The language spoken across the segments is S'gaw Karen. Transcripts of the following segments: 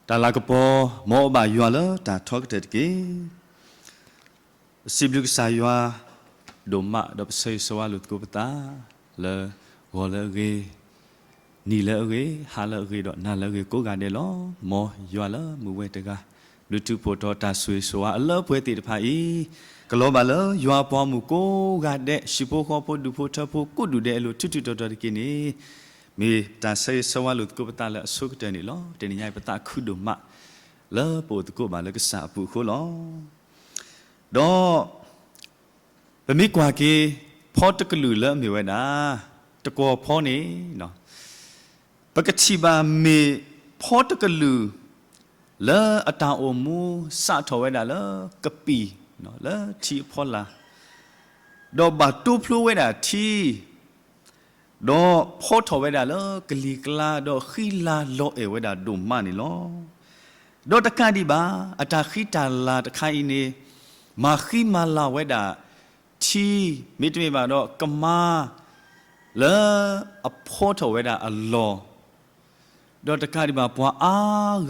တၢ်လၤကပီၤ, မ်အဘၣ်ယွၤလၢတၢ်ထီကတၢၢ်တက့ၢ်. ပစံးဘျုးကစၢ်ယွၤဒိၣ်မး ဒီးပဆၢဂ့ၤဆၢဝါလိာ်သကိးပသး လၢဂီၤလၢအဂ့ၤ, နံၤလၢအဂ့ၤ, ဟါလၢအဂ့ၤ, ဒီးနၤလၢအဂ့ၤကိးဂၤဒဲးလီၤ. မ်ယွၤလၢမုၢ်ဝဲတဂၤ ဘျုးထူးဖှိၣ်ထီၣ်တၢ်ဆိၣ်ဂ့ၤဆိၣ်ဝါအလၢပှဲၤသ့ၣ်တဖၣ်အံၤ, ကလီၤဘၣ်လၢယွၤအပှၤဂီၢ်မုၢ်ကိးဂၤဒဲး, ဟံၣ်ဖိဃီဖိ, ဒူၣ်ဖိထၢဖိ, ကိးဒူၣ်ဒဲးအလိၤ ထူးထူးတီၤတီၤတက့ၢ်န့ၣ်, မ့ၢ်တၢ်ဆၢဂ့ၤဆၢဝါလိာ်သကိးပသးလၢအဆိကတၢၢ်န့ၣ်လီၤ. တနံၤညါအံၤပသးခုဒိၣ်မး လၢပအိၣ်သကိးဘၣ်လၢကစၢ်အပူၤအဃိလီၤ. ဒီး ပမ့ၢ်ကွၢ်က့ၤ ဖီတကလုာ်လၢအမ့ၢ်ဝဲဒၣ် တကွီၢ်ဖီန့ၣ်, ပကထံၣ်ဘၣ်မ့ၢ်ဖီတကလုာ် လၢအတၢ်အိၣ်မူစးထီၣ်ဝဲဒၣ်လၢကပံာ် လၢထံအဖီလာ်, ဒီးဘၣ်တိဖျိဝဲဒၣ်ထံ ဒီးဖီထီၣ်ဝဲဒၣ်လၢကလံၤကျါ, ဒီးဃံလၤလီၤအဲၣ်ဝဲဒၣ်ဒိၣ်မးန့ၣ်လီၤ. ဒီးတကးဒံးဘၣ် အတၢ်ဃံတၢ်လၤတခါအံၤန့ၣ် မၤဃံမၤလၤဝဲဒၣ်ထံ, မ့တမ့ၢ်ဘၣ်ဒီးကမါ လၢအဖီထီၣ်ဝဲဒၣ်အလီၢ်, ဒီးတကးဒံးဘၣ် ပှၤအါ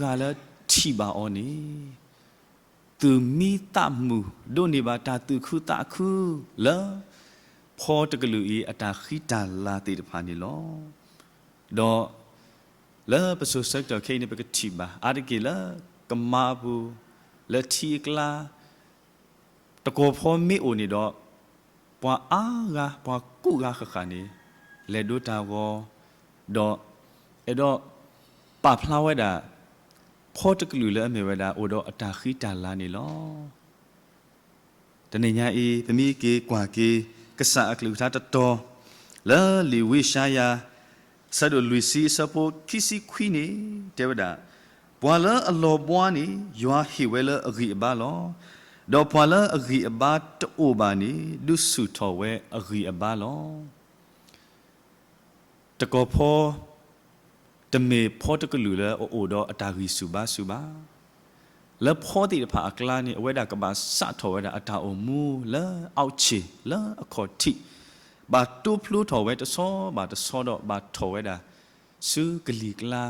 ဂၤလၢထံၣ်ဘၣ်အီၤန့ၣ် သူၣ်မံသးမုာ်ဒိးန့ၢ်ဘၣ်တၢ်သူၣ်ခုသးခုလၢ ဖီတကလုာ်အံၤအတၢ်ဃံတၢ်လၤသ့ၣ်တဖၣ်န့ၣ်လီၤ. ဒီးလၢပစိၤဆၢကတီၢ်ခဲအံၤန့ၣ် ပကထံၣ်ဘၣ် အါတက့ၢ်လၢကမါအပူၤ, လၢထံအကျါ, တကွီၢ်ဖီမ့ၢ်အိၣ်န့ၣ်ဒီး ပှၤအါဂၤ ပှၤကူးဂၤဃၣ်ဃၣ်န့ၣ် လဲၤဒိတၢ်ဂီၤ, ဒီးအဲၣ်ဒိးပာ်ဖျါဝဲဒၣ် ဖီတကလုာ်လၢအမ့ၢ်ဝဲဒၣ် အိၣ်ဒီးအတၢ်ဃံတၢ်လၤန့ၣ်လီၤ. တနံၤညါအံၤ ပမ့ၢ်က့ၤကွၢ်က့ၤ ကစၢ်အကလုၢ်ကထါတတီၤ လၢလံာ်ဝံယၡါယၤ အဆၢဒိၣ်လွံၢ်ဆံ အဆၢဖိခံဆံခွံန့ၣ် တဲဝဲဒၣ်, ပှၤလၢအလီၤဘှါန့ၣ် ယွၤဟ့ၣ်ဝဲလၢအဂံၢ်အဘါလီၤ. ဒီးပှၤလၢအဂံၢ်အဘါတအိၣ်ဘၣ်န့ၣ် ဒုးဆူၣ်ထီၣ်ဝဲအဂံၢ်အဘါလီၤ. တကွီၢ်ဖီ တမ့ၢ်ဖီတကလုာ်လၢအအိၣ်ဒီးအတၢ်ဂံၢ်ဆူၣ်ဘါဆူၣ်ဘၣ်. လၢဖီသ့ၣ်တဖၣ်အကျါန့ၣ် အဝဲဒၣ်ကဘၣ်စးထီၣ်ဝဲဒၣ်အတၢ်အိၣ်မူလၢ အောက်ခြေ လၢအခီၣ်ထံး, ဘၣ်တိဖျိထီၣ်ဝဲတဆီဘၣ်တဆီဒီး ဘၣ်ထီၣ်ဝဲဒၣ်ဆူကလံၤကျါ,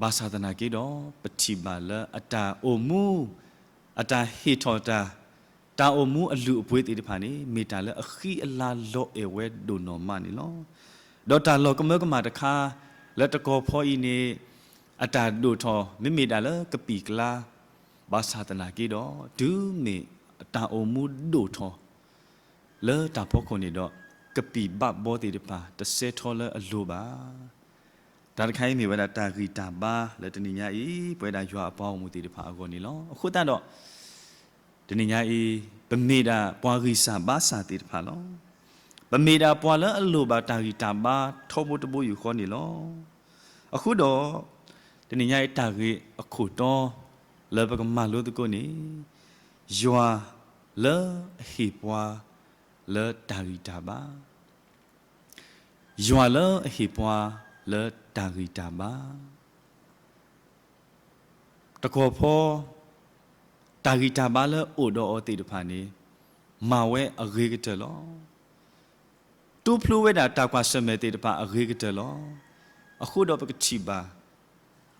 ဘၣ်ဆၣ်သနာ်က့ဒီး ပထံၣ်ဘၣ်လၢအတၢ်အိၣ်မူ, အတၢ်ဟ့ၣ်ထီၣ်တၢ်, တၢ်အိၣ်မူအလုၢ်အပှ့ၤသ့ၣ်တဖၣ်န့ၣ် မ့ၢ်တၢ်လၢအဃံအလၤလီၤအဲၣ်ဝဲဒိၣ်နီၢ်မးန့ၣ်လီၤ. ဒီးတၢ်လီၤကမၢကမၣ်တခါ လၢတကွီၢ်ဖီအံၤန့ၣ် အတၢ်ဒိၣ်ထီၣ် မ့မ့ၢ်ဒၣ်လၢကပံာ်ကျါ, ဘၣ်ဆၣ်သနာ်က့ဒီး တုၤမ့ၢ်အတၢ်အိၣ်မူဒိၣ်ထီၣ် လၢတၢ်ဖီခိၣ်န့ၣ်ဒီး ကပံာ်ဘၣ်ဘီသ့ၣ်တဖၣ် တဆှၢထီလၢအလိၤဘၣ်. တၢ်တခါအံၤမ့ၢ်ဝဲဒၣ်တၢ်ဂံၢ်တၢ်ဘါလၢတနံၤညါအံၤ ပဝဲဒၣ်ယွၤအပှၤဂီၢ်မုၢ်သ့ၣ်တဖၣ်အဂီၢ်န့ၣ်လီၤ. အဃိသတးဒီး တနံၤညါအံၤ ပမ့ၢ်ဒၣ်ပှၤဂံၢ်စၢ်ဘါစၢ်သ့ၣ်တဖၣ်လီၤ. ပမ့ၢ်ဒၣ်ပှၤလၢအလိၣ်ဘၣ်တၢ်ဂံၢ်တၢ်ဘါထီဘိတဘိယူၢ်ဃီန့ၣ်လီၤ. အဃိဒီး တနံၤညါအံၤတၢ်ဂ့ၢ်အခိၣ်တီ လၢပကမၤလိသကိးန့ၣ် ယွၤလၢအဟ့ၣ်ပှၤလၢတၢ်ဂံၢ်တၢ်ဘါ, ယွၤလၢအဟ့ၣ်ပှၤလၢတၢ်ဂံၢ်တၢ်ဘါ. တကွီၢ်ဖီ တၢ်ဂံၢ်တၢ်ဘါလၢအိၣ်ဒီးအီၤသ့ၣ်တဖၣ်န့ၣ် မၤဝဲအဂ့ၤကတၢၢ်လီၤ. တိဖျိဝဲဒၣ်တၢ်ကွၢ်ဆၢၣ်မဲာ်သ့ၣ်တဖၣ်အဂ့ၤကတၢၢ်လီၤ. အဃိဒီးပကထံၣ်ဘၣ်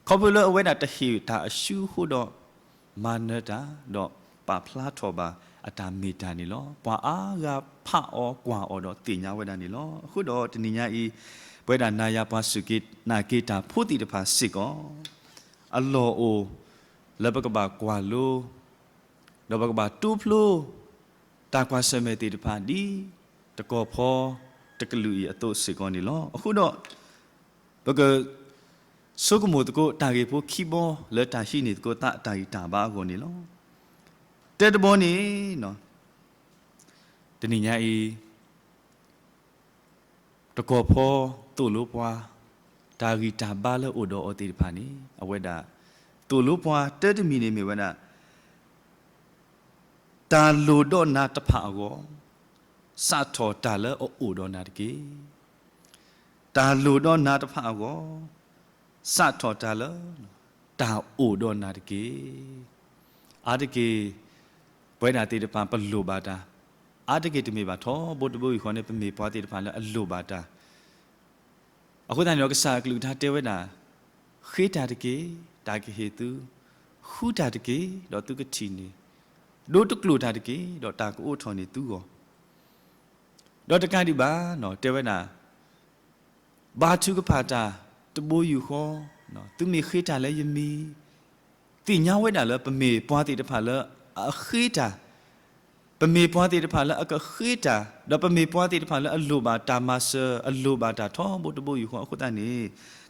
ခီဖျိလၢအဝဲဒၣ်တဟ့ၣ်တၢ်အစုအဃိဒီး မၤနၢၤတၢ် ဒီးပာ်ဖျါထီၣ်ဘၣ်အတၢ်မ့ၢ်တၢ်န့ၣ်လီၤ. ပှၤအါဂၤဖးအီၤကွၢ်အီၤဒီးသ့ၣ်ညါဝဲဒၣ်န့ၣ်လီၤ. အဃိဒီးတနံၤညါအံၤ ပဝဲဒၣ်နၤယၤပှၤစူၢ်က့ၤနာ်က့ၤတၢ်ဖိသ့ၣ်တဖၣ်စ့ၢ်ကီး အလီၢ်အိၣ်လၢပကဘၣ်ကွၢ်လိ ဒီးပကဘၣ်တိဖျိ တၢ်ကွၢ်ဆၢၣ်မဲာ်သ့ၣ်တဖၣ် ဒ်တကွီၢ်ဖီတကလုာ်အံၤအသိးစ့ၢ်ကီးန့ၣ်လီၤ. အဃိဒီး ပကဆိကမိၣ်သကိးတၢ်ဂ့ၢ်ဖိခံဘီ လၢတၢ်ဟံးန့ၢ်သကိးသးအတၢ်ဂံၢ်တၢ်ဘါအဂီၢ်န့ၣ်လီၤ. တၢတဘီန့ၣ် တနံၤညါအံၤ တကွီၢ်ဖီသိၣ်လိပှၤ တၢ်ဂံၢ်တၢ်ဘါလၢအိၣ်ဒီးအီၤသ့ၣ်တဖၣ်န့ၣ် အဝဲဒၣ် သိၣ်လိပှၤတၢတမံၤန့ၣ်မ့ၢ်ဝဲဒၣ် တၢ်လိၣ်ဒီးနၤတဖၣ်အဂီၢ် စးထီၣ်တၢ်လၢအအိၣ်ဒီးနၤတက့ၢ်. တၢ်လိၣ်ဒီးနၤတဖၣ်အဂီၢ် စးထီၣ်တၢ်လၢ တၢ်အိၣ်ဒီးနၤတက့ၢ်. အါတက့ၢ် ပဝဲဒၣ်သ့ၣ်တဖၣ်ပလိၣ်ဘၣ်တၢ်, အါတက့ၢ်တမ့ၢ်ဘၣ်ထီဘိတဘိယူၢ်ဃီန့ၣ် ပမ့ၢ်ပှၤသ့ၣ်တဖၣ်လၢအလိၣ်ဘၣ်တၢ်. အဃိသတးန့ၣ်ဒီး ကစၢ်အကလုၢ်ကထါတဲဝဲဒၣ်, ဃ့တၢ်တက့ၢ်. တၢ်ကဟ့ၣ်သု, ဃုတၢ်တက့ၢ်, ဒီးသုကထံၣ်န့ၣ်, ဒိတကျိာ်တၢ်တက့ၢ်, ဒီးတၢ်ကအိးထီၣ်န့ၢ်သုဂီၢ်. ဒီးတကးဒံးဘၣ်, တဲဝဲဒၣ်, ဘါထုကဖၣ်တၢ်တဘိယူၢ်ဃီ, သုမ့ၢ်ဃ့တၢ်လၢယမံၤ, သ့ၣ်ညါဝဲဒၣ်လၢပမ့ၢ်ပှၤသ့ၣ်တဖၣ်လၢအဃ့တၢ်, ပမ့ၢ်ပှၤသ့ၣ်တဖၣ်လၢအကဃ့တၢ်, ဒီးပမ့ၢ်ပှၤသ့ၣ်တဖၣ်လၢအလိၣ်ဘၣ်တၢ်မၤစၢၤ, အလိၣ်ဘၣ်တၢ်ထီဘိတဘိယူၢ်ဃီအဃိသတးန့ၣ်,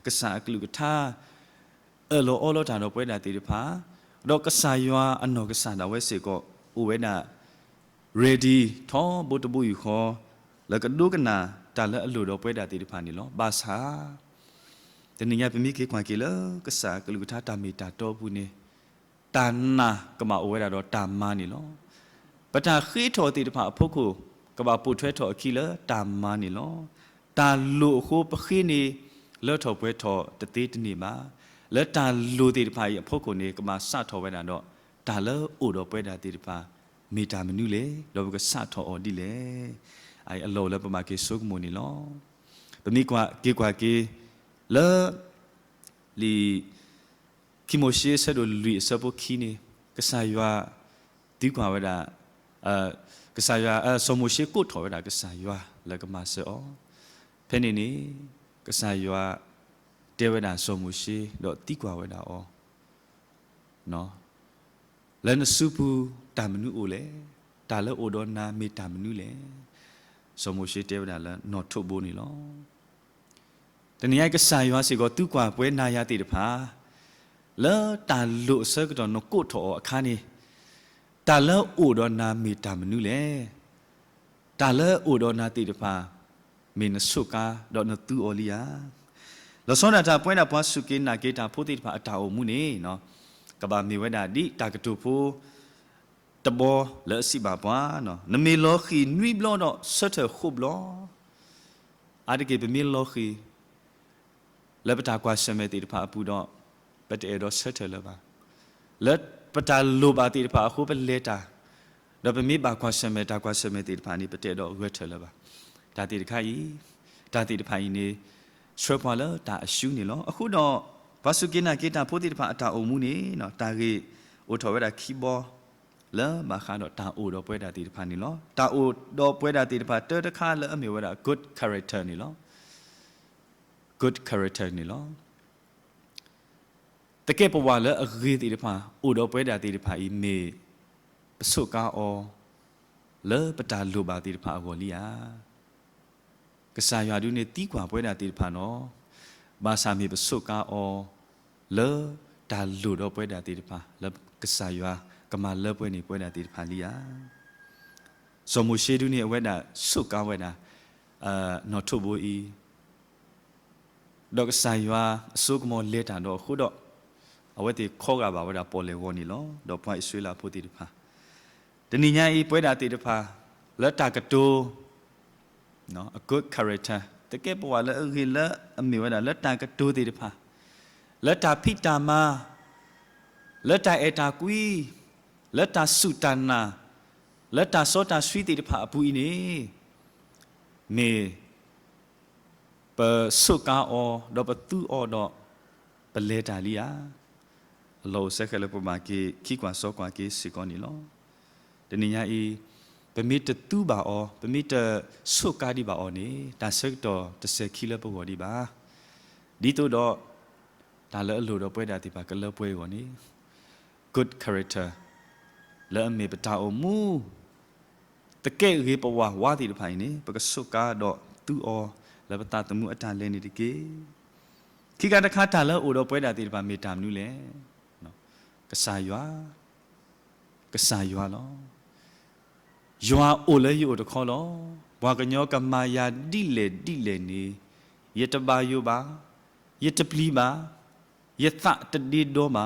ကစၢ်အကလုၢ်ကထါ အၢၣ်လီၤအီလီၤတၢ်ဒီးပဝဲဒၣ်သ့ၣ်တဖၣ်, ဒီးကစၢ်ယွၤအနီၢ်ကစၢ်ဒၣ်ဝဲစ့ၢ်ကီး အိၣ်ဝဲဒၣ် ready ထီဘိတဘိယူၢ်ဃီ, လၢကဒိကနၣ်တၢ်လၢအလိၣ်ဒီးပဝဲဒၣ်သ့ၣ်တဖၣ်န့ၣ်လီၤ. ဘၣ်ဆၣ် တနံၤညါပမ့ၢ်က့ၤကွၢ်က့ၤလၢကစၢ်အကလုၢ်ကထါတၢ်မ့ၢ်တၢ်တီအပူၤန့ၣ်, တၢ်နာ်ကဘၣ်အိၣ်ဝဲဒၣ်ဒီးတၢ်မၤန့ၣ်လီၤ. ပတၢ်ဃ့ထီၣ်သ့ၣ်တဖၣ်အဖီခိၣ် ကဘၣ်ပိာ်ထွဲထီၣ်အခံလၢတၢ်မၤန့ၣ်လီၤ. တၢ်လိၣ်အဃိပဃ့န့ၣ် လၢထီၣ်ပှဲၤထီၣ်တသ့တန့ၢ်ဘၣ်. လၢတၢ်လိၣ်သ့ၣ်တဖၣ်အံၤအဖီခိၣ်န့ၣ် ကဘၣ်စးထီၣ်ဝဲဒၣ်ဒီး တၢ်လၢအိၣ်ဒီးပဝဲဒၣ်သ့ၣ်တဖၣ် မ့ၢ်တၢ်မနုၤလဲၣ်, ဒီးပကစးထီၣ်အီၤဒ်လဲၣ်. အလီၢ်အိၣ်လၢပဘၣ်က့ၤဆိကမိၣ်န့ၣ်လီၤ. ပမ့ၢ်ကွၢ်က့ၤကွၢ်က့ၤ လၢ လံာ်ခံမိၤၡ့အဆၢဒိၣ်လွံၢ်အဆၢဖိခံန့ၣ်, ကစၢ်ယွၤသံကွၢ်ဝဲဒၣ်, ကစၢ်ယွၤ, စီၤမိၤၡ့ကိးထီၣ်ဝဲဒၣ်ကစၢ်ယွၤလၢကမၤစၢၤအီၤ, ဖဲန့ၣ်န့ၣ် ကစၢ်ယွၤတဲဝဲဒၣ်စီၤမိၤၡ့ ဒီးသံကွၢ်ဝဲဒၣ်အီၤ လၢနစုပူၤတၢ်မနုၤအိၣ်လဲၣ်, တၢ်လၢအိၣ်ဒီးနၤမ့ၢ်တၢ်မနုၤလဲၣ်. စီၤမိၤၡ့တဲဝဲဒၣ်လၢနီၣ်ထိးဘိန့ၣ်လီၤ. တနံၤညါအံၤကစၢ်ယွၤစ့ၢ်ကီးသံကွၢ်ပဝဲနၤယၤသ့ၣ်တဖၣ်, လၢတၢ်လိၣ်အဆၢကတီၢ်နကိးထီၣ်အီၤအခါန့ၣ်, တၢ်လၢအိၣ်ဒီးနၤမ့ၢ်တၢ်မနုၤလဲၣ်. တၢ်လၢအိၣ်ဒီးနၤသ့ၣ်တဖၣ် မ့ၢ်နဆိးကါဒီးနသူအီၤလံဧါ. လီၤဆီဒၣ်တၢ်ပဝဲဒၣ်ပှၤစူၢ်က့ၤနာ်က့ၤတၢ်ဖိသ့ၣ်တဖၣ်အတၢ်အိၣ်မူန့ၣ်, ကဘၣ်မ့ၢ်ဝဲဒၣ်ဒ်တၢ်ကတိၤဖိ တဘီလၢအစံးဘၣ်ပှၤ, နမ့ၢ်လီၤဃံၤနွံဘျီဒီးဆၢထၢၣ်ဃိးဘျီ, အါတက့ၢ်ပမ့ၢ်လီၤဃံၤ လၢပတၢ်ကွၢ်ဆၢၣ်မဲာ်သ့ၣ်တဖၣ်အပူၤဒီး, ပတအဲၣ်ဒိးဆၢထၢၣ်လၢၤဘၣ်. လၢပတၢ်လိၣ်ဘၣ်သ့ၣ်တဖၣ်အဃိပလဲၤတၢ်, ဒီးပမ့ၢ်ဘၣ်ကွၢ်ဆၢၣ်မဲာ်တၢ်ကွၢ်ဆၢၣ်မဲာ်သ့ၣ်တဖၣ်န့ၣ် ပတအဲၣ်ဒိးဂဲၤထၢၣ်လၢၤဘၣ်. တၢ်သ့ၣ်တခါအံၤ, တၢ်သ့ၣ်တဖၣ်အံၤန့ၣ် ဆှၢပှၤလၢတၢ်အရှုံးန့ၣ်လီၤ. အဃိဒီး ပှၤစူၢ်က့ၤနာ်က့ၤတၢ်ဖိသ့ၣ်တဖၣ်အတၢ်အိၣ်မူန့ၣ် တၢ်ဂ့ၢ်အိၣ်ထီၣ်ဝဲဒၣ်ခံဘီ လၢဘၣ်ဃးဒီးတၢ်အိၣ်ဒီးပဝဲဒၣ်သ့ၣ်တဖၣ်န့ၣ်လီၤ. တၢ်အိၣ်ဒီးပဝဲဒၣ်သ့ၣ်တဖၣ်တၢတခါလၢအမ့ၢ်ဝဲဒၣ် good character န့ၣ်လီၤ. good character န့ၣ်လီၤ. သကဲးပဝးလၢအဂ့ၤသ့ၣ်တဖၣ် အိၣ်ဒီးပဝဲဒၣ်သ့ၣ်တဖၣ်အံၤ မ့ၢ်ပဆိးကါအီၤ လၢပတၢ်လိၣ်ဘၣ်သ့ၣ်တဖၣ်အဂီၢ်လံဧါ. ကစၢ်ယွၤဒုးန့ၣ်သံကွၢ်ပဝဲဒၣ်သ့ၣ်တဖၣ်လီၤ. ဘၣ်ဆၣ်မ့ၢ်ပဆိးကါအီၤ လၢတၢ်လိၣ်ဒီးပဝဲဒၣ်သ့ၣ်တဖၣ် လၢကစၢ်ယွၤကမၤလၢပှဲၤန့ၢ်ပဝဲဒၣ်သ့ၣ်တဖၣ်လံဧါ. စီၤမိၤၡ့ဒုးန့ၣ်အဝဲဒၣ်ဆိးကါဝဲဒၣ် နီၣ်ထိးဘိအံၤ ဒီးကစၢ်ယွၤအစိကမီၤလဲၤတၢ်ဒီးအဃိဒီး, အဝဲသ့ၣ်ခီဂာ်ဘၣ်ဝဲဒၣ်ပီၣ်လဲၣ်ဂီၤန့ၣ်လီၤ. ဒီးပှၤအံၣ်စရ့လးဖိသ့ၣ်တဖၣ်, တနံၤညါအံၤပဝဲဒၣ်သ့ၣ်တဖၣ် လၢတၢ်ကတိၤ အ good character သကဲးပဝးလၢအဂ့ၤလၢအမ့ၢ်ဝဲဒၣ်လၢတၢ်ကတိၤသ့ၣ်တဖၣ်, လၢတၢ်ဖံးတၢ်မၤ, လၢတၢ်အဲၣ်တၢ်ကွံ, လၢတၢ်စူၢ်တၢ်နာ်, လၢတၢ်စီတၢ်ဆှံသ့ၣ်တဖၣ်အပူၤအံၤန့ၣ်, မ့ၢ် ပဆိးကါအီၤ ဒီးပသူအီၤဒီး ပလဲၤတၢ်လံဧါ. အလီၢ်အိၣ်စဲဃဲလၢပဘၣ်က့ၤခံကွၢ်စီကွၢ်က့ၤစ့ၢ်ကီးန့ၣ်လီၤ. တနံၤညါအံၤ, ပမ့ၢ်တသူဘၣ်အီၤ, ပမ့ၢ်တဆိးကါဒံးဘၣ်အီၤန့ၣ် တၢ်ဆၢကတီၢ်တစဲၤခံလၢပဂီၢ်ဒံးဘၣ်. ဒ်သိးဒီး တၢ်လၢအလိၣ်ဒီးပဝဲဒၣ်သ့ၣ်တဖၣ်ကလၢပှဲၤအဂီၢ်န့ၣ် good character လၢအမ့ၢ်ပတၢ်အိၣ်မူ သကဲးဂ့ၤပဝးဝါသ့ၣ်တဖၣ်အံၤန့ၣ် ပကဆိးကါဒီးသူအီၤလၢပသးသမူအတၢ်လဲၤန့ၣ်တက့ၢ်. ခံခါတခါတၢ်လၢအအိၣ်ဒီးပဝဲဒၣ်သ့ၣ်တဖၣ်မ့ၢ်တၢ်မနုၤလဲၣ်. ကစၢ်ယွၤ, ကစၢ်ယွၤလီၤ. ယွၤအိၣ်လၢယအိၣ်တခီလီၤ. ပှၤကညီကမၤယၤဒ်လဲၣ်ဒ်လဲၣ်န့ၣ် ယတဘၣ်ယိၣ်ဘၣ်, ယတပျံၤဘၣ်, ယသးတဒ့ဒီဘၣ်.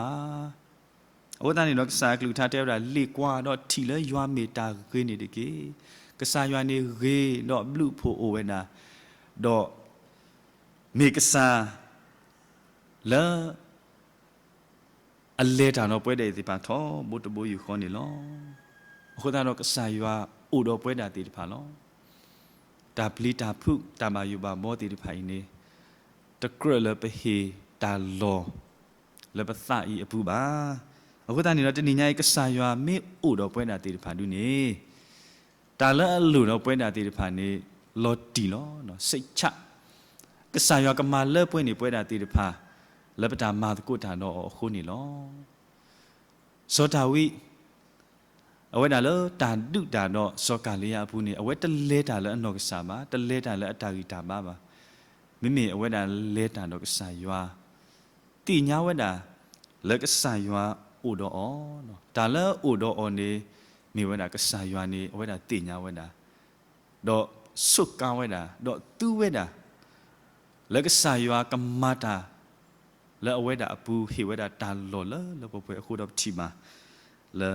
အဃိသတးန့ၣ်ဒီး ကစၢ်အကလုၢ်ကထါတဲဝဲဒၣ် လ့ၣ်ကွၢ်ဒီးထံၣ်လၢယွၤမ့ၢ်တၢ်ဂ့ၤန့ၣ်တက့ၢ်. ကစၢ်ယွၤန့ၣ်ဂ့ၤဒီးဘျုးဖှိၣ်အိၣ်ဝဲဒၣ်, ဒီးမ့ၢ်ကစၢ်လၢ အလဲၤတၢ်ဒီးပဝဲဒၣ်သ့ၣ်တဖၣ်ထီဘိတဘိယူၢ်ဃီန့ၣ်လီၤ. အဃိသတးဒီးကစၢ်ယွၤအိၣ်ဒီးပဝဲဒၣ်သ့ၣ်တဖၣ်လီၤ. တၢ်ပျံၤတၢ်ဖုးတၢ်ဘၣ်ယိၣ်ဘၣ်ဘီသ့ၣ်တဖၣ်အံၤန့ၣ် တကြၢးလၢပဟ့ၣ်တၢ်လီၢ် လၢပသးအံၤအပူၤဘၣ်. အဃိသတးန့ၣ်ဒီး တနံၤညါအံၤ ကစၢ်ယွၤမ့ၢ်အိၣ်ဒီးပဝဲဒၣ်သ့ၣ်တဖၣ်ဒုန့ၣ် တၢ်လၢအလိၣ်ဒီးပဝဲဒၣ်သ့ၣ်တဖၣ်န့ၣ် လီၤတံၢ်လီၤ. စိတ်ချ, ကစၢ်ယွၤကမၤလၢပှဲၤန့ၢ်ပဝဲဒၣ်သ့ၣ်တဖၣ် လၢပတၢ်မၤသကိးတၢ်ဒီးအီၤအဃိန့ၣ်လီၤ. စီၤဒၤဝံး အဝဲဒၣ်လၢတၢ်ဒုးတၢ်ဒီးစီၤကၤလံယါအပူၤန့ၣ် အဝဲတလဲၤတၢ်လၢအနီၢ်ကစၢ်ဘၣ်, တလဲၤတၢ်လၢအတၢ်ဂံၢ်တၢ်ဘါဘၣ်. မ့မ့ၢ်အဝဲဒၣ်လဲၤတၢ်ဒီးကစၢ်ယွၤ, သ့ၣ်ညါဝဲဒၣ် လၢကစၢ်ယွၤအိၣ်ဒီးအီၤ, တၢ်လၢအအိၣ်ဒီးအီၤန့ၣ် မ့ၢ်ဝဲဒၣ်ကစၢ်ယွၤန့ၣ် အဝဲဒၣ်သ့ၣ်ညါဝဲဒၣ် ဒီးဆိးကါဝဲဒၣ် ဒီးသူဝဲဒၣ် လၢကစၢ်ယွၤကမၤတၢ် လၢအဝဲဒၣ်အပူၤ ဟ့ၣ်ဝဲဒၣ်တၢ်လီၢ်လၢလၢပှဲၤပှဲၤအဃိဒီး ပထံၣ်ဘၣ် လၢ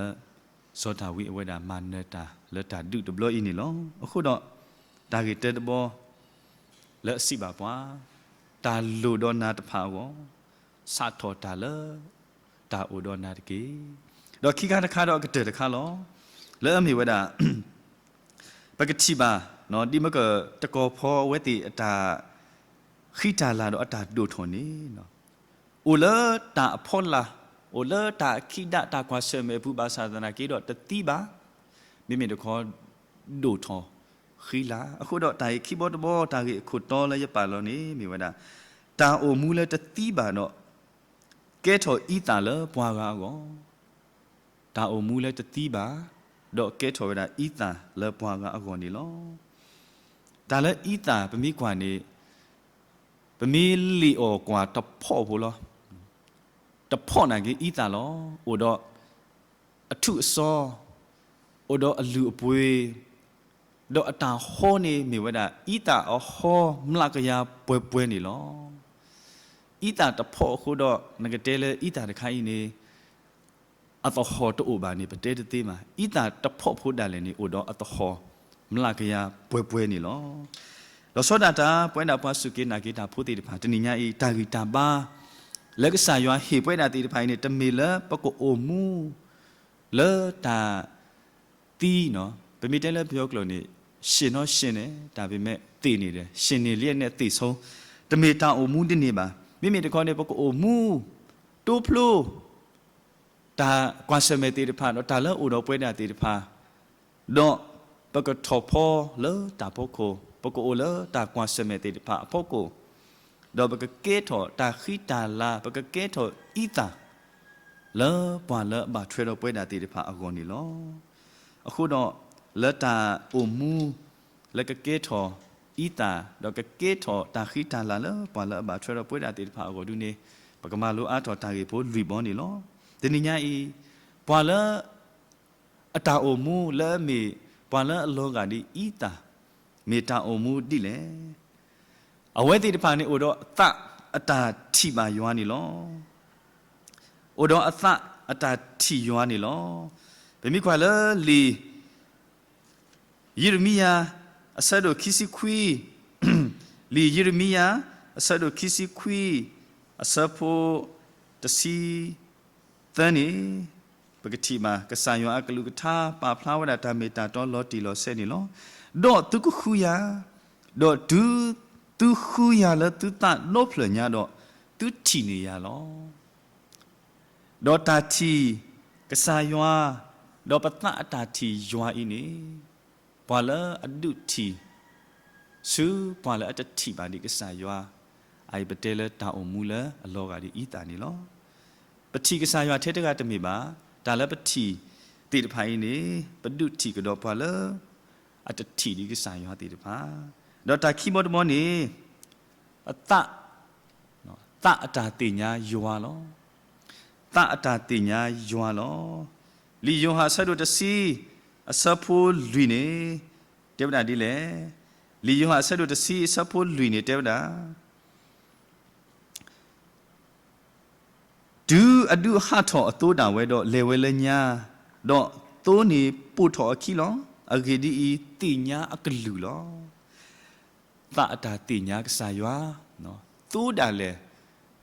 စီၤဒၤဝံးအဝဲဒၣ်မၤနၢၤတၢ်လၢတၢ်ဒုးတဘျီအံၤန့ၣ်လီၤ. အဃိဒီး တၢ်ဂ့ၢ်တၢတဘီ လၢအစံးဘၣ်ပှၤ, တၢ်လိၣ်ဒီးနၤတဖၣ်အဂီၢ် စးထီၣ်တၢ်လၢ တၢ်အိၣ်ဒီးနၤတက့ၢ်. ဒီးခံခါတခါဒီးအကတၢၢ်တခါလီၤ. လၢအမ့ၢ်ဝဲဒၣ် ပကထံၣ်ဘၣ် ဒ်မ့ၢ်ကတကီၢ်ဖီအဝဲသ့ၣ်အတၢ် ဃံတၢ်လၤဒီးအတၢ်ဒိၣ်ထီၣ်န့ၣ် အိၣ်လၢတၢ်အဖီလာ်, အိၣ်လၢတၢ်အခံဒၣ်တၢ်ကွၢ်ဆၢၣ်မဲာ်အပူၤဘၣ်ဆၣ်သနာ်က့ဒီးတသံဘၣ်. မ့မ့ၢ်တခီ ဒိၣ်ထီၣ်ဃံလၤ. အဃိဒီးတၢ်ဂ့ၢ်ခံဘီတဘီ တၢ်ဂ့ၢ်အခိၣ်တီလၢယပာ်လီၤန့ၣ် မ့ၢ်ဝဲဒၣ် တၢ်အိၣ်မူလၢတသံဘၣ်ဒီး ကဲထီၣ်အံသၣ်လၢပှၤဂၤအဂီၢ်, တၢ်အိၣ်မူလၢတသံဘၣ်, ဒီးကဲထီၣ်ဝဲဒၣ်အံသၣ်လၢပှၤဂၤအဂီၢ်န့ၣ်လီၤ. တၢ်လၢအံသၣ်ပမ့ၢ်ကွၢ်န့ၣ် ပမ့ၢ်လ့ၣ်အီၣ်ကွၢ်တဖီၣ်ဖိလီၤ. တဖီၣ်နာ်က့အံသၣ်လီၤ. အိၣ်ဒီး အထူၣ်အစီ, အိၣ်ဒီးအလုၢ်အပှ့ၤ, ဒီးအတၢ်ဟီန့ၣ်မ့ၢ်ဝဲဒၣ် အံသၣ်အဟီမျးကယၤပှဲၤပှဲၤန့ၣ်လီၤ. အံသၣ်တဖီၣ်အဃိဒီး နကတဲလၢအံသၣ်တခါအံၤန့ၣ် အသဟီၣ်တအိၣ်ဘၣ်န့ၣ် ပတဲတသ့ဘၣ်. အံသၣ်တဖီၣ်ဖိဒၣ်လဲာ်န့ၣ် အိၣ်ဒီးအသဟီၣ်မျးကယၤပှဲၤပှဲၤန့ၣ်လီၤ. ဒီးဆီဒၣ်တၢ် ပဝဲဒၣ်ပှၤစူၢ်က့ၤနာ်က့ၤတၢ်ဖိသ့ၣ်တဖၣ် တနံၤညါအံၤ တၢ်ဂံၢ်တၢ်ဘါ လၢကစၢ်ယွၤဟ့ၣ်ပဝဲဒၣ်သ့ၣ်တဖၣ်အံၤန့ၣ် တမ့ၢ်လၢပကအိၣ်မူ လၢတၢ်သံ, ပမ့ၢ်တဲလၢပယီၤကျိာ်န့ၣ် ရှင်တော့ရှင်တယ်, ဒါပေမဲ့ သေနေတယ်, ရှင်နေလျက်နဲ့ သေဆုံး, တမ့ၢ်တၢ်အိၣ်မူဒ်န့ၣ်ဘၣ်. မ့မ့ၢ်တခီန့ၣ် ပကအိၣ်မူ တိဖျိ တၢ်ကွၢ်ဆၢၣ်မဲာ်သ့ၣ်တဖၣ် ဒီးတၢ်လၢအအိၣ်ဒီးပဝဲဒၣ်သ့ၣ်တဖၣ်, ဒီးပကထီၣ်ဖီလၢတၢ်ဖီခိၣ်, ပကအိၣ်လၢတၢ်ကွၢ်ဆၢၣ်မဲာ်သ့ၣ်တဖၣ်အဖီခိၣ်, ဒီးပကကဲထီၣ်တၢ်ဃံတၢ်လၤ, ပကကဲထီၣ်အံသၣ် လၢပှၤလၢအဘၣ်ထွဲဒီးပဝဲဒၣ်သ့ၣ်တဖၣ်အဂီၢ်န့ၣ်လီၤ. အဃိဒီး လၢတၢ်အိၣ်မူ လၢကကဲထီၣ်အံသၣ် ဒီးကကဲထီၣ်တၢ်ဃံတၢ်လၤလၢပှၤလၢအဘၣ်ထွဲဒီးပဝဲဒၣ်သ့ၣ်တဖၣ်အဂီၢ်ဒုန့ၣ် ပကမၤလိအါထီၣ်တၢ်ဂ့ၢ်ဖိလွံၢ်ဘီန့ၣ်လီၤ. တနံၤညါအံၤ ပှၤလၢ အတၢ်အိၣ်မူလၢအမ့ၢ် ပှၤလၢအလီၤဂာ်ဒ်အံသၣ် မ့ၢ်တၢ်အိၣ်မူဒ်လဲၣ်. အဝဲသ့ၣ်တဖၣ်န့ၣ် အိၣ်ဒီးအသးအတၢ်ထံၣ်ဘၣ်ယွၤန့ၣ်လီၤ. အိၣ်ဒီးအသးအတၢ်ထံၣ်ယွၤန့ၣ်လီၤ. ပမ့ၢ်ကွၢ်လၢလံာ် ယံးရမံယၤ အဆၢဒိၣ်ခံဆံခွံ, လံာ်ယံးရမံယၤ အဆၢဒိၣ်ခံဆံခွံ အဆၢဖိတဆံသၢန့ၣ် ပကထံၣ်ဘၣ် ကစၢ်ယွၤအကလုၢ်ကထါ ပာ်ဖျါဝဲဒၣ်တၢ်မ့ၢ်တၢ်တီလီၤတံၢ်လီၤဆဲးန့ၣ်လီၤ. ဒီးသုကဃုယၤ, ဒီးတုၤသုဃုယၤလၢသုသးဒီဖျၢၣ်ညါဒီး သုထံၣ်န့ၢ်ယၤလီၤ. ဒီးတၢ်ထံၣ်ကစၢ်ယွၤ, ဒီးပသးအတၢ်ထံၣ်ယွၤအံၤန့ၣ် ပှၤလၢအဒုးထံၣ် ဆူပှၤလၢအတထံၣ်ဘၣ်ဒံးကစၢ်ယွၤ, အအံၤပတဲလၢတၢ်အိၣ်မူလၢအလီၤဂာ်ဒ်အံသၣ်န့ၣ်လီၤ. ပထံၣ်ကစၢ်ယွၤထဲတဂၤတမ့ၢ်ဘၣ်, တၢ်လၢပထံၣ်သ့ၣ်တဖၣ်အံၤန့ၣ် ပဒုးထံၣ်ကဒီးပှၤလၢ အတထံၣ်ဒံးကစၢ်ယွၤသ့ၣ်တဖၣ်, ဒီးတၢ်ခံဘီတဘီန့ၣ် အသး, သးအတၢ်သ့ၣ်ညါယွၤလီၤ. သးအတၢ်သ့ၣ်ညါယွၤလီၤ. လံာ်ယိၤဟၣ်အဆၢဒိၣ်တဆံ အဆၢဖိလွံၢ်န့ၣ် တဲဝဲဒၣ်ဒ်လဲၣ်. လံာ်ယိၤဟၣ်အဆၢဒိၣ်တဆံ အဆၢဖိလွံၢ်န့ၣ် တဲဝဲဒၣ် တုၤအဒုးဟးထီၣ်အသိဒၣ်ဝဲဒီး လဲၤဝဲလၢညါ, ဒီးသိန့ၣ်ပိာ်ထီၣ်အခံလီၤ. အဂ့ၢ်ဒ်အံၤ, သ့ၣ်ညါအကလုၢ်လီၤ. သးအတၢ်သ့ၣ်ညါကစၢ်ယွၤ, သိဒၣ်လဲာ်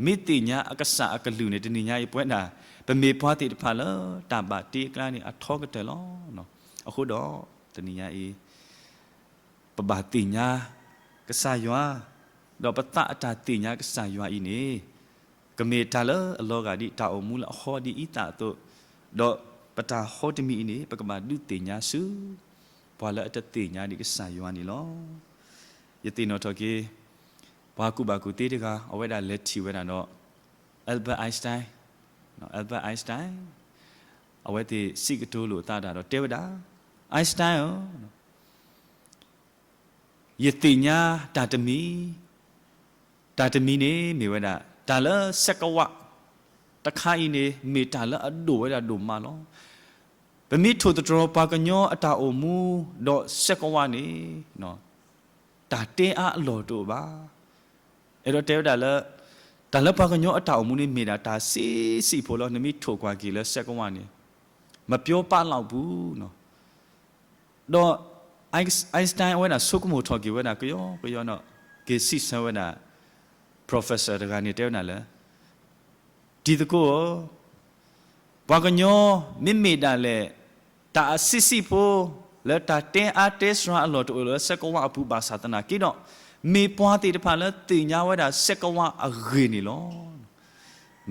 မ့ၢ်သ့ၣ်ညါအကစၢ်အကလုၢ်န့ၣ် တနံၤညါအံၤပဝဲဒၣ် ပမ့ၢ်ပှၤသ့ၣ်တဖၣ်လၢတၢ်ဘၣ်တ့အကျါန့ၣ် အထီကတၢၢ်လီၤ. အဃိဒီး တနံၤညါအံၤ ပဘၣ်သ့ၣ်ညါကစၢ်ယွၤ, ဒီးပသးအတၢ်သ့ၣ်ညါကစၢ်ယွၤအံၤန့ၣ် ကမ့ၢ်တၢ်လၢအလီၤဂာ်ဒ်တၢ်အိၣ်မူလၢအဟီဒ်အံသၣ်အသိး, ဒီးပတၢ်ဟီတမံၤအံၤန့ၣ် ပကဘၣ်ဒုးသ့ၣ်ညါဆူ ပှၤလၢအတသ့ၣ်ညါဒံးကစၢ်ယွၤန့ၣ်လီၤ. ယသ့ၣ်နီၣ်ထီၣ်က့ၤ ပှၤကူၣ်ဘၣ်ကူၣ်သ့တဂၤ အဝဲဒၣ်လဲၤထံၣ်ဝဲဒၣ်ဒီး Albert Einstein, Albert Einstein, အဝဲသ့ၣ်စံးကတိၤလိာ်အသးဒၣ်ဒီးတဲဝဲဒၣ်, Einstein ဧၢ, ယသ့ၣ်ညါတၢ်တမံၤ, တၢ်တမံၤန့ၣ်မ့ၢ်ဝဲဒၣ် တၢ်လၢစဲးကဝးတခါအံၤန့ၣ် မ့ၢ်တၢ်လၢအဒိၣ်ဝဲဒၣ်ဒိၣ်မးလီၤ. ပမ့ၢ်ထိၣ်သတြီၤပှၤကညီအတၢ်အိၣ်မူဒီးစဲးကဝးန့ၣ် တၢ်တဲအါအလီၢ်တအိၣ်ဘၣ်. အဲၣ်ဒိးတဲဝဲဒၣ်လၢ တၢ်လၢပှၤကညီအတၢ်အိၣ်မူန့ၣ်မ့ၢ်ဒၣ်တၢ်ဆံးဆံးဖိလီၤ. နမ့ၢ်ထိၣ်ကွၢ်က့ၤလၢစဲးကဝးန့ၣ် မပြောပာ်လောက်ဘူးနီၤ. ဒီး Einstein အဝဲဒၣ်ဆိကမိၣ်ထီၣ်က့ၤဝဲဒၣ်ကယီကယီနီၤ, က့ၤစံးဆၢဝဲဒၣ် professor တဂၤန့ၣ်တဲဝဲဒၣ်လၢ တံၤသကိးဧၢ, ပှၤကညီမ့မ့ၢ်ဒၣ်လဲာ် တၢ်အဆံးဆံးဖိ လၢတၢ်တဲအါတဲစှၤအလီၢ်တအိၣ်လၢစဲးကဝးအပူၤဘၣ်ဆၣ်သနာ်က့ဒီး, မ့ၢ်ပှၤသ့ၣ်တဖၣ်လၢသ့ၣ်ညါဝဲဒၣ်စဲးကဝးအဂ့ၢ်န့ၣ်လီၤ.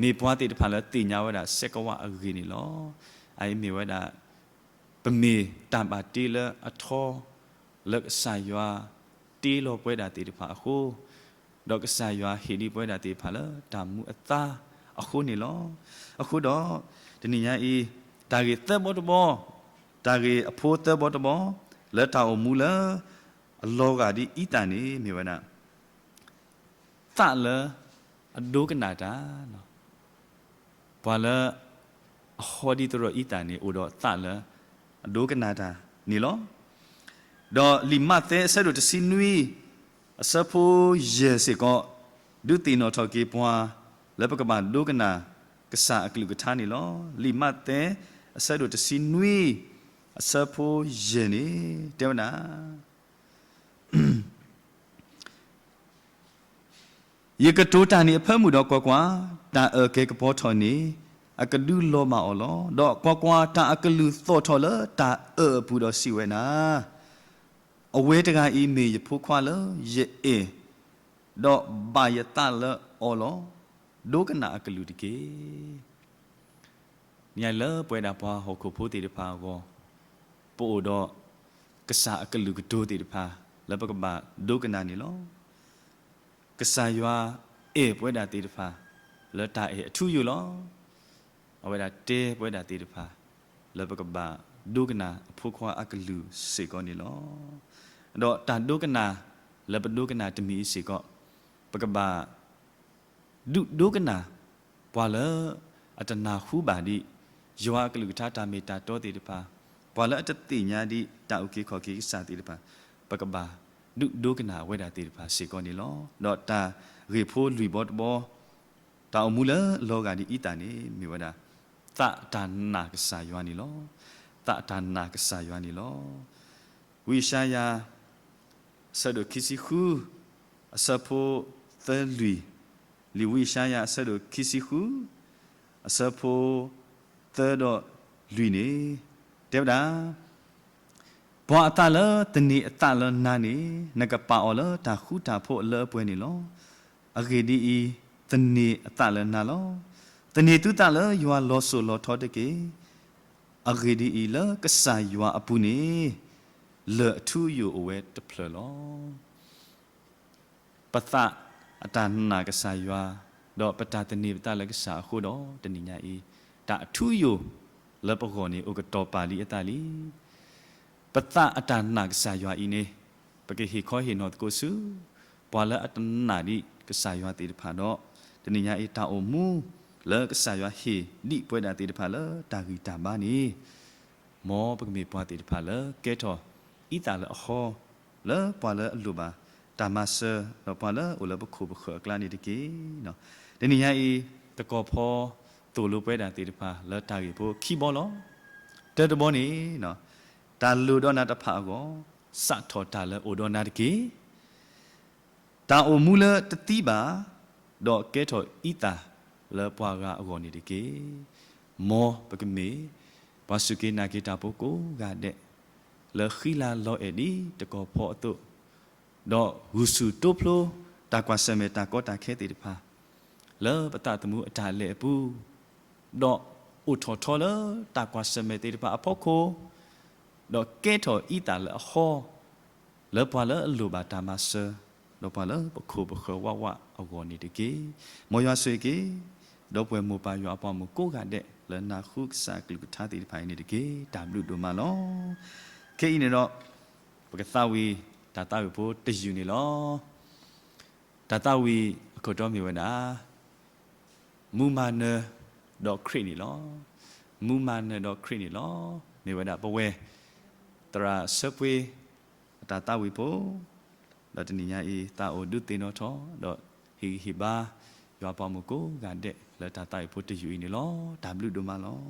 မ့ၢ်ပှၤသ့ၣ်တဖၣ်လၢသ့ၣ်ညါဝဲဒၣ်စဲးကဝးအဂ့ၢ်န့ၣ်လီၤ. အအံၤမ့ၢ်ဝဲဒၣ် ပမ့ၢ်တၢ်ဘၣ်တ့လၢအထီ လၢကစၢ်ယွၤတ့လီၤပဝဲဒၣ်သ့ၣ်တဖၣ်အဃိ, ဒီးကစၢ်ယွၤဟ့ၣ်ဒံးပဝဲဒၣ်သ့ၣ်တဖၣ်လၢတၢ်မူအသါအဃိန့ၣ်လီၤ. အဃိဒီး တနံၤညါအံၤ တၢ်ဂ့ၢ်သၢဘီတဘီ, တၢ်ဂ့ၢ်အဖိသၢဘီတဘီ လၢတၢ်အိၣ်မူလၢ အလီၤဂာ်ဒ်အံသၣ်န့ၣ်မ့ၢ်ဝဲဒၣ် သးလၢအဒိကနၣ်တၢ်, ပှၤလၢ အဟီဒ်သရိာ်အံသၣ်န့ၣ် အိၣ်ဒီးသးလၢ အဒိကနၣ်တၢ်န့ၣ်လီၤ. ဒီးလံာ်မးသဲအဆၢဒိၣ်တဆံနွံ အဆၢဖိယဲၢ်စ့ၢ်ကီး ဒုးသ့ၣ်နီၣ်ထီၣ်က့ၤပှၤ လၢပကဘၣ်ဒိကနၣ် ကစၢ်အကလုၢ်ကထါန့ၣ်လီၤ. လံာ်မးသဲ အဆၢဒိၣ်တဆံနွံ အဆၢဖိယဲၢ်န့ၣ် တဲဝဲဒၣ် ယကတိၤတၢ်န့ၣ်အဖၢမုၢ်ဒီးကွၢ်ကွၢ်, တၢ်အၢၣ်ကဲကပီၤထီၣ်န့ၣ် အကဒုးလီၤမၢ်အီၤလီၤ. ဒီးကွၢ်ကွၢ်, တၢ်အကလုၢ်သီၣ်ထီၣ်လၢတၢ်အၢၣ်အပူၤဒီးစံးဝဲဒၣ်, အဝဲတဂၤအံၤမ့ၢ်ယဖိခွါလၢယအဲၣ်, ဒီးဘၣ်ယသးလၢအီၤလီၤ. ဒိကနၣ်အကလုၢ်တက့ၢ်. မ့ၢ်လၢပဝဲဒၣ်ပှၤဟီၣ်ခိၣ်ဖိသ့ၣ်တဖၣ်အဂီၢ်, ပအိၣ်ဒီး ကစၢ်အကလုၢ်ကတိၤသ့ၣ်တဖၣ် လၢပကဘၣ်ဒိကနၣ်န့ၣ်လီၤ. ကစၢ်ယွၤအဲၣ်ပဝဲဒၣ်သ့ၣ်တဖၣ် လၢတၢ်အဲၣ်အထူအယိာ်လီၤ. အဝဲဒၣ်တဲပဝဲဒၣ်သ့ၣ်တဖၣ် လၢပကဘၣ်ဒိကနၣ်အဖိခွါအကလုၢ်စ့ၢ်ကီးန့ၣ်လီၤ. ဒီးတၢ်ဒိကနၣ် လၢပဒိကနၣ်တမံၤအံၤစ့ၢ်ကီး, ပကဘၣ် ဒုးဒိကနၣ် ပှၤလၢအတနၢ်ဟူဘၣ်ဒံး ယွၤအကလုၢ်ကထါတၢ်မ့ၢ်တၢ်တီသ့ၣ်တဖၣ်, ပှၤလၢအတသ့ၣ်ညါဒံးတၢ်အုၣ်က့ၤခီၣ်က့ၤကစၢ်သ့ၣ်တဖၣ်, ပကဘၣ်ဒုးဒိကနၣ်ဝဲဒၣ်သ့ၣ်တဖၣ်စ့ၢ်ကီးန့ၣ်လီၤ. ဒီးတၢ်ဂ့ၢ်ဖိလွံၢ်ဘီတဘီ, တၢ်အိၣ်မူလၢအလီၤဂာ်ဒ်အံသၣ်န့ၣ် မ့ၢ်ဝဲဒၣ် သးတၢ်နာ်ကစၢ်ယွၤန့ၣ်လီၤ. သးတၢ်နာ်ကစၢ်ယွၤန့ၣ်လီၤ. ဝံယၡါယၤ အဆၢဒိၣ်ခံဆံဃု အဆၢဖိသၢလွံၢ်, လံာ်ဝံယၡါယၤအဆၢဒိၣ်ခံဆံဃု အဆၢဖိသၢဒီးလွံၢ်န့ၣ် တဲဝဲဒၣ်, ပှၤအသးလၢသန့ၤအသးလၢနၤန့ၣ် နကပာ်အီၤလၢတၢ်ဃူတၢ်ဖိးအလၢအပှဲၤန့ၣ်လီၤ. အဂ့ၢ်ဒ်အံၤ, သန့ၤအသးလၢနၤလီၤ. သန့ၤသုသးလၢယွၤလီၤစိၤလီၤထီတက့ၢ်. အဂ့ၢ်ဒ်အံၤ, လၢကစၢ်ယွၤအပူၤန့ၣ် လၢၢ်အထူအယိာ်အိၣ်ဝဲတဖျၢၣ်လီၤ. ပသးအတၢ်နာ်ကစၢ်ယွၤ, ဒီးပတၢ်သန့ၤပသးလၢကစၢ်အဃိဒီး တနံၤညါအံၤ တၢ်အထူအယိာ်လၢပဂီၢ်န့ၣ် အိၣ်ကတီၤပာ်လံအသးလံ. ပသးအတၢ်နာ်ကစၢ်ယွၤအံၤန့ၣ် ပကဟ့ၣ်ခီဟ့ၣ်နီၤသကိးဆူ ပှၤလၢအတနာ်ဒံးကစၢ်ယွၤသ့ၣ်တဖၣ်ဒီး တနံၤညါအံၤ တၢ်အိၣ်မူလၢကစၢ်ယွၤဟ့ၣ်ဒံးပဝဲဒၣ်သ့ၣ်တဖၣ်လၢတၢ်ဂံၢ်တၢ်ဘါန့ၣ် မ်ပကမ့ၢ်ပှၤသ့ၣ်တဖၣ်လၢကဲထီၣ်အံသၣ်လၢအဟီ, လၢပှၤလၢအလိၣ်ဘၣ်တၢ်မၤစၢၤ ဒီးပှၤလၢအအိၣ်လၢပခိၣ်ပဃၢၤအကျါန့ၣ်တက့ၢ်. တနံၤညါအံၤ သကိးဖီသိၣ်လိပဝဲဒၣ်သ့ၣ်တဖၣ်လၢတၢ်ဂ့ၢ်ဖိခံဘီလီၤ. တၢတဘီန့ၣ် တၢ်လိၣ်ဒီးနၤတဖၣ်အဂီၢ် စးထီၣ်တၢ်လၢအိၣ်ဒီးနၤတက့ၢ်. တၢ်အိၣ်မူလၢတသံဘၣ်, ဒီးကဲထီၣ်အံသၣ်လၢပှၤဂၤအဂီၢ်န့ၣ်တက့ၢ်. မ်ပကမ့ၢ် ပှၤစူၢ်က့ၤနာ်က့ၤတၢ်ဖိကိးဂၤဒဲး လၢဃံလၤလီၤအဲၣ်ဒ်သကိးဖီအသိး, ဒီးဂုာ်ဆူၣ်တိဖျိတၢ်ကွၢ်ဆၢၣ်မဲာ်တၢ်ကီတၢ်ခဲသ့ၣ်တဖၣ်, လၢပသးသမူအတၢ်လဲၤအပူၤ, ဒီးအိၣ်ထီၣ်ထီလၢတၢ်ကွၢ်ဆၢၣ်မဲာ်သ့ၣ်တဖၣ်အဖီခိၣ်, ဒီးကဲထီၣ်အံသၣ်လၢအဃီ, လၢပှၤလၢအလိၣ်ဘၣ်တၢ်မၤစၢၤ, ဒီးပှၤလၢပခိၣ်ပဃၢၤဝးဝးအဂီၢ်န့ၣ်တက့ၢ်. မ်ယွၤဆိၣ်ဂ့ၤက့ၤ ဒီပုၢ်ဝဲၢ်မိၢ်ပၢ်ယွၤအပှၤမုၣ်ကိးဂၤဒဲး လၢနၢ်ဟူကစၢ်အကလုၢ်ကထါသ့ၣ်တဖၣ်အံၤန့ၣ်တက့ၢ်. တၢ်ဘျုးဒိၣ်မးလီၤ. ခဲအံၤန့ၣ်ဒီး ပကသးဝံၣ်တၢ်သးဝံၣ်ဖိတယုၢ်န့ၣ်လီၤ. တၢ်သးဝံၣ်အခိၣ်တီမ့ၢ်ဝဲဒၣ် မူမၤနၢၤဒီးခရံာ်န့ၣ်လီၤ. မူမၤနၢၤဒီးခရံာ်န့ၣ်လီၤ. မ့ၢ်ဝဲဒၣ်ပဝဲၢ် သရၣ်ဆၢပှ့ၤအတၢ်သးဝံၣ်ဖိ, ဒီးတနံၤညါအံၤ သးအိၣ်ဒုးသ့ၣ်နီၣ်ထီၣ် ဒီးဟ့ၣ်ဂံၢ်ဟ့ၣ်ဘါ ယွၤပှၤမုၣ်ကိးဂၤဒဲး လၢတၢ်သးဝံၣ်ဖိတယုၢ်အံၤန့ၣ်လီၤ. တၢ်ဘျုးဒိၣ်မးလီၤ.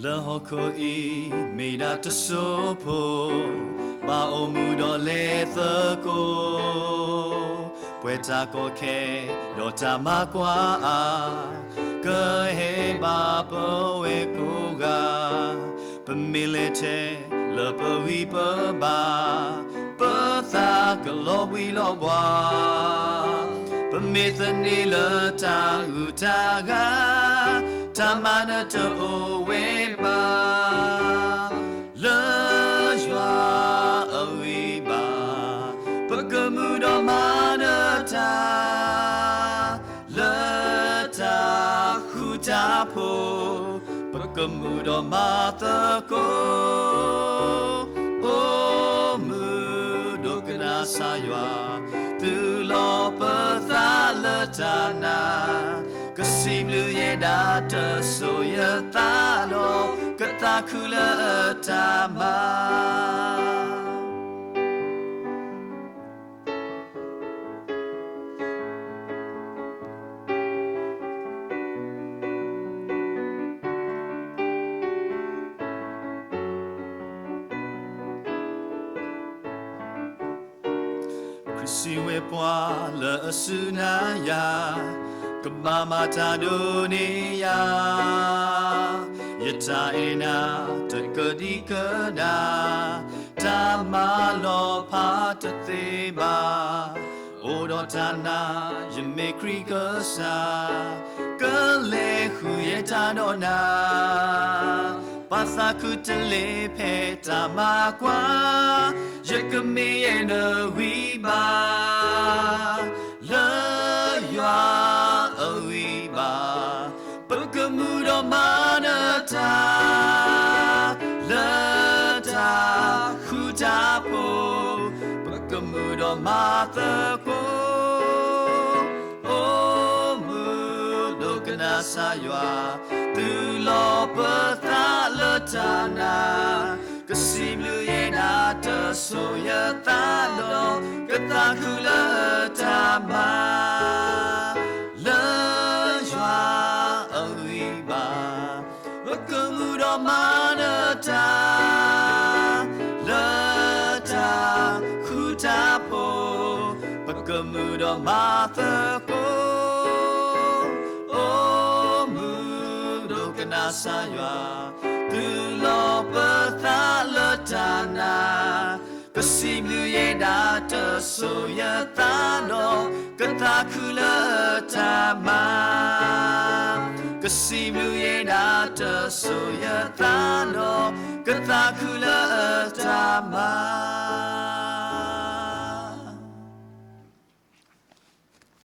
လၢဟီၣ်ခိၣ်အံၤမ့ၢ်ဒၣ်တစိၢ်ဖိ, ဘၣ်အိၣ်မူဒီးလဲၤသကိး, ပှဲၤတၢ်ကီခဲဒီးတၢ်မၤကွၢ်အါ, ကဟဲဘၣ်ပဝဲကိးဂၤ, ပမ့ၢ်လဲၤထဲလၢပဂံၢ်ပဘါ, ပသးကလီၤဘှံးလီၤဘှါ, ပမ့ၢ်သန့ၤလၢတၢ်ဂုၤတၢ်ဂၤ, တၢ်မၤနၢၤတအိၣ်ဝဲဘၣ်. လၢယွၤအဂံၢ်ဘါ, ပကမူဒီးမၤနၢၤတၢ်, လၢတၢ်ဃူတၢ်ဖိး, ပကမူဒီးမၤသကိး, အိၣ်မုာ်ဒိကနၣ်စၢ်ယွၤ, သုးလီၤပသးလၢတၢ်နာ်, ကစံးဘျုးယဲဒၣ်တစိၤယသးဒီး, ကသးခုလၢတၢ်မၤ ခရံာ်စံးဝဲပှၤလၢအစူၢ်နာ်ယၤ, ကဘၣ်မၤတၢ်ဒိးန့ၢ်ယၤ, ယတၢ်အဲၣ်နၤတကဒံကဒါ, တၢ်မၤလီၤဖးတသ့ဘၣ်, အိၣ်ဒီးတၢ်နာ်ယမ့ၢ်ခရံာ်ကစၢ်, ကလဲၤဃုာ်ယဲတၢ်ဒီးနၤ, ပာ်သးခုတလ့ၤဖဲတၢ်မၤကွၢ်, ယကမ့ၢ်ယဲနဂံၢ်ဘါ လၢယွၤအဂံၢ်ဘါ, ပကမူဒီးမၤနၢၤတၢ်, လၢတၢ်ဃူတၢ်ဖိး, ပကမူဒီးမၤသကိး, အိၣ်မုာ်ဒိကနၣ်စၢ်ယွၤ, သုးလီၤပသးလၢတၢ်နာ်, ကစံးဘျုးယဲဒၣ်တစိၤယသးဒီး, ကသးခုလၢတၢ်မၤ လၢယွၤအဂံၢ်ဘါ, ပကမူဒီးမၤနၢၤတၢ်, လၢတၢ်ဃူတၢ်ဖိး, ပကမူဒီးမၤသကိး, အိၣ်မုာ်ဒိကနၣ်စၢ်ယွၤ, သုးလီၤပသးလၢတၢ်နာ်, ကစံးဘျုးယဲဒၣ်တစိၤယသးဒီး, ကသးခုလၢတၢ်မၤ ကစံးဘျုးယဲဒၣ်တစိၤယသးဒီး, ကသးခုလၢတၢ်မၤ